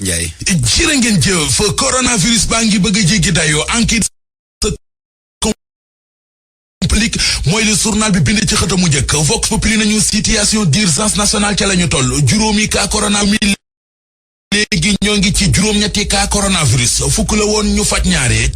Ndiaye. jërë ngeen jëf coronavirus baa ngi bëgg a jéggi dayoo enquête complique mooy le journal bi bind ci xët mu njëkk Vox Populi nañu situation d'urgence nationale ca la ñu toll juróomi cas corona mi léegi ñoo ngi ci juróom-ñetti cas coronavirus fukk la woon ñu faj ñaare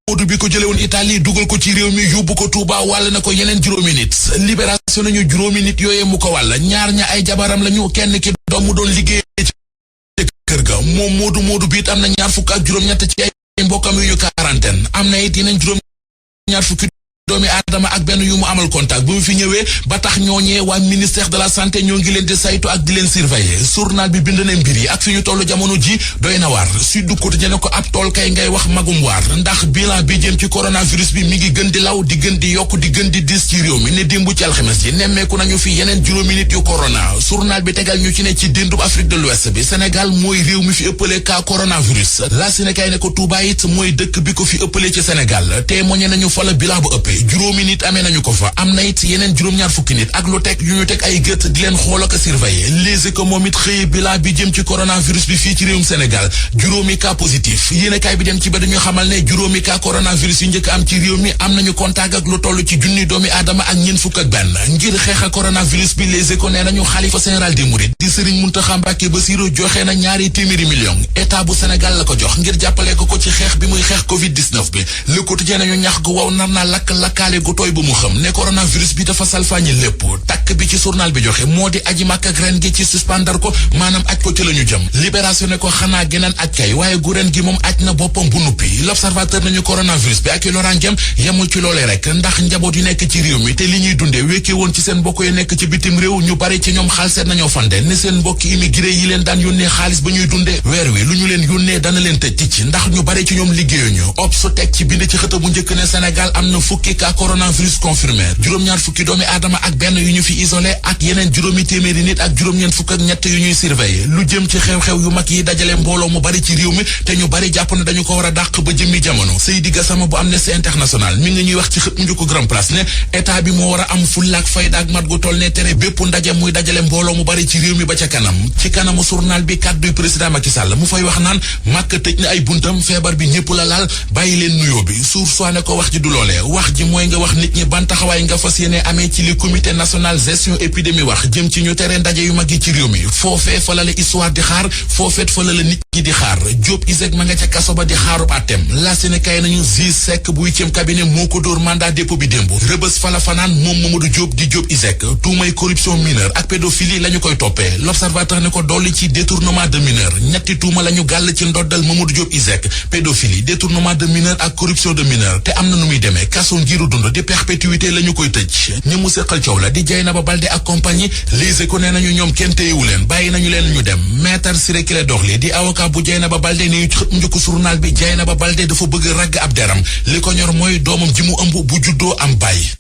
Mamadou bi ko jële woon Italie dugal ko ci réew mi yóbbu ko Touba wàll na ko yeneen juróomi nit libération nañu juróomi nit yooyee mu ko wàll ñaar ña ay jabaram lañu kenn ki doomu doon liggéey ci kër ga moom Mamadou bi it am na ñaar fukk ak juróom-ñett ci ay mbokkam yu ñu quarantaine am na it yeneen juróom-ñaar fukki doomi aadama ak benn yu mu amal contact bu mu fi ñëwee ba tax ñooñee waa ministère de la santé ñoo ngi leen di saytu ak di leen surveiller journal bi bind na mbir yi ak fi ñu tollu jamono ji doy na waar Sud du Quotidien ne ko ab tool kay ngay wax magum waar ndax bilan bi jëm ci coronavirus bi mi ngi gën di law di gën di yokk di gën di dis ci réew mi ne démb ci alxames ji nemmeeku nañu fi yeneen juróomi nit yu corona journal bi tegal ñu ci ne ci déndub Afrique de l'Ouest bi Sénégal mooy réew mi fi ëppale cas coronavirus la Sénégal ne ko Touba it mooy dëkk bi ko fi ëppale ci Sénégal témoigné nañu fa la bilan bu ëppee juróomi nit amee nañu ko fa am na it yeneen juróom-ñaar fukki nit ak lu teg yu ñu teg ay gët di leen xool ak a surveiller Les Échos moom it xëye bilan bi jëm ci coronavirus bi fii ci réewum Sénégal juróomi cas positif yéenekaay bi dem ci ba dañu xamal ne juróomi cas coronavirus yu njëkk am ci réew mi am nañu contact ak lu toll ci junni doomi aadama ak ñeent fukk ak benn ngir xeex ak coronavirus bi Les Échos nee nañu xalifa général des mourides di Serigne Mountakha Mbacké Bassirou joxe na ñaari téeméeri million état bu Sénégal la ko jox ngir jàppale ko ci xeex bi muy xeex Covid-19 bi Le Quotidien nañu ñax gu wow nar naa lakkaale gu tooy bu mu xam ne coronavirus bi dafa salfaañi lépp takk bi ci journal bi joxe moo di aji màkk ak ren gi ci suspendar ko maanaam aj ko ci la ñu jëm libération ne ko xanaa geneen aj kay waaye gu ren gi moom aj na boppam bu nuppi l'observateur nañu coronavirus bi ak i loraangeem yemul ci loolee rek ndax njaboot yu nekk ci réew mi te li ñuy dundee wékkee woon ci seen mbokk yu nekk ci bitim réew ñu bari ci ñoom xaal seet nañoo fande ne seen mbokki immigré yi leen daan yónnee xaalis ba ñuy dundee weer wi lu ñu leen yónnee dana leen tëj ticc ndax ñu bari ci ñoom liggéeyuñu Obs teg ci bind ci xët bu njëkk ne Sénégal am na fukki cas coronavirus confirmé juróom-ñaar fukki doomi aadama ak benn yu ñu fi isolé ak yeneen juróomi téeméeri nit ak juróom-ñeent fukk ak ñett yu ñuy surveiller lu jëm ci xew-xew yu mag yi dajale mbooloo mu bari ci réew mi te ñu bari jàpp ne dañu ko war a dàq ba jëmmi jamono Seydi Gassama bu Amnesty International mi ngi ñuy wax ci xët mu njëkk Grand Place ne état bi moo war a am fulla ak fayda ak mat gu toll ne tere bépp ndaje muy dajale mbooloo mu bari ci réew mi ba ca kanam ci kanamu journal bi kàdduy président Macky Sall mu fay wax naan Makka tëj na ay buntam feebar bi ñëpp la laal bàyyi leen nuyoo bi suur soine ko wax ji du loolee wax ji mooy nga wax nit ñi ban taxawaay nga fas yéene amee ci li comité national gestion épidémie wax jëm ci ñu tere ndaje yu mag yi ci réew mi foofee fa la la histoire di xaar foofeet fa la la nit ñi di xaar Diop Iseg ma nga ca kaso ba di xaarub àtteem la Sénégal nañu juge Seck bu 8e cabinet moo ko dóor mandat dépôt bi démb rëbës fa la fanaan moom Mamadou Diop di Diop Iseg tuumay corruption mineure ak pédophilie la ñu koy toppee l'observateur ne ko dolli ci détournement de mineur ñetti tuuma la ñu gàll ci ndoddal Mamadou Diop Iseg pédophilie détournement de mineur ak corruption de mineur te am na nu muy demee kaso ngiru dund di perpétuité la ñu koy tëj ñi mu seqal coow la di Dieynaba Baldé ak compagnie Les Échos nee nañu ñoom kenn téyewu leen bàyyi nañu leen ñu dem maître Ciré Clédor di avocat bu Dieynaba Baldé ne ñu ci xët njëkk journal bi Dieynaba Baldé dafa bëgg ragg ab deram li ko ñor mooy doomam ji mu ëmb bu juddoo am bàyyi.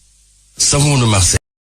Savon de Marseille.